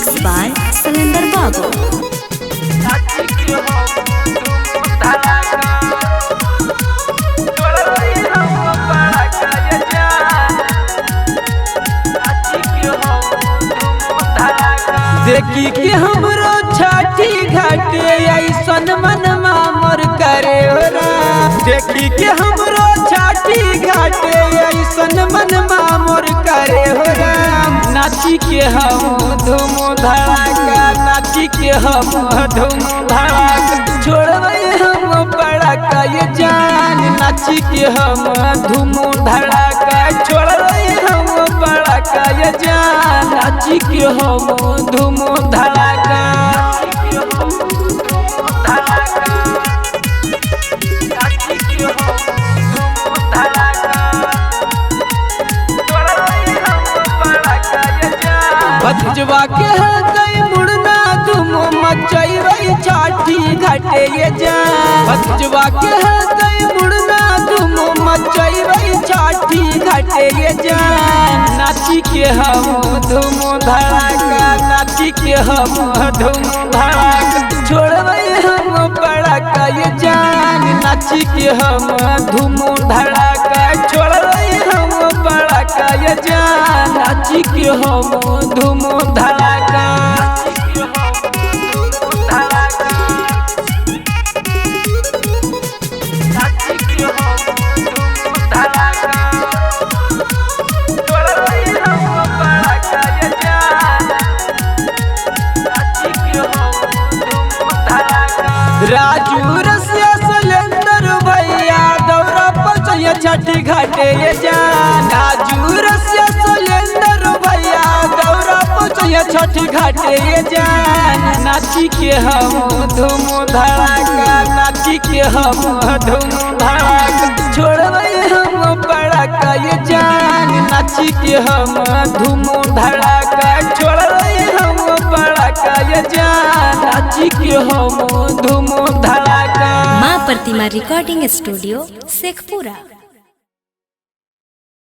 Mix by Salinder Babu. नाची के हम धूम धड़ाका छोड़बै हम पड़ाका ये जान। नाची के हम धूम धड़ाका। देखी के हमरो छठी घाटे ऐसन मनमा मोर करे हो राम। देखी के हमरो छठी घाटे ऐसन मनमा मोर करे हो राम। नाची के हम धूम धड़ाका, नाची के हम धूम धड़ाका, छोड़बै हम पड़ाका ये जान। नाची के हम धूम धड़ाका, छोड़बै हम पड़ाका ये जान। नाची के हम धूम धड़ाका। भतीजवा के है गई मुड़ना धूम मचैबै छठी घाटे ये जान। भतीजवा के है गई मुड़ना धूम मचैबै छठी घाटे ये जान। नाची के हम धूम धड़ाका, नाची के हम धूम धड़ाका, छोड़बै हम पड़ाका ये जान। नाची के हम धूम धड़ाका, छोड़बै हम पड़ाका ये जान। नाची के हम धूम धड़ाका। राजू रसिया सलेंदर भैया दौरा पहुंचैया छठी घाटे ये जान। राजू रसिया सलेंदर भैया दौरा पहुंचैया छठी घाटे ये जान। नाची के हम धूम धड़ाका, नाची के हम धूम धड़ाका, छोड़बै हम पड़ाका ये जान। नाची के हम धूम धड़ाका, छोड़बै हम पड़ाका ये जान। नाची के हम धूम धड़ाका। माँ प्रतिमा रिकॉर्डिंग स्टूडियो शेखपुरा।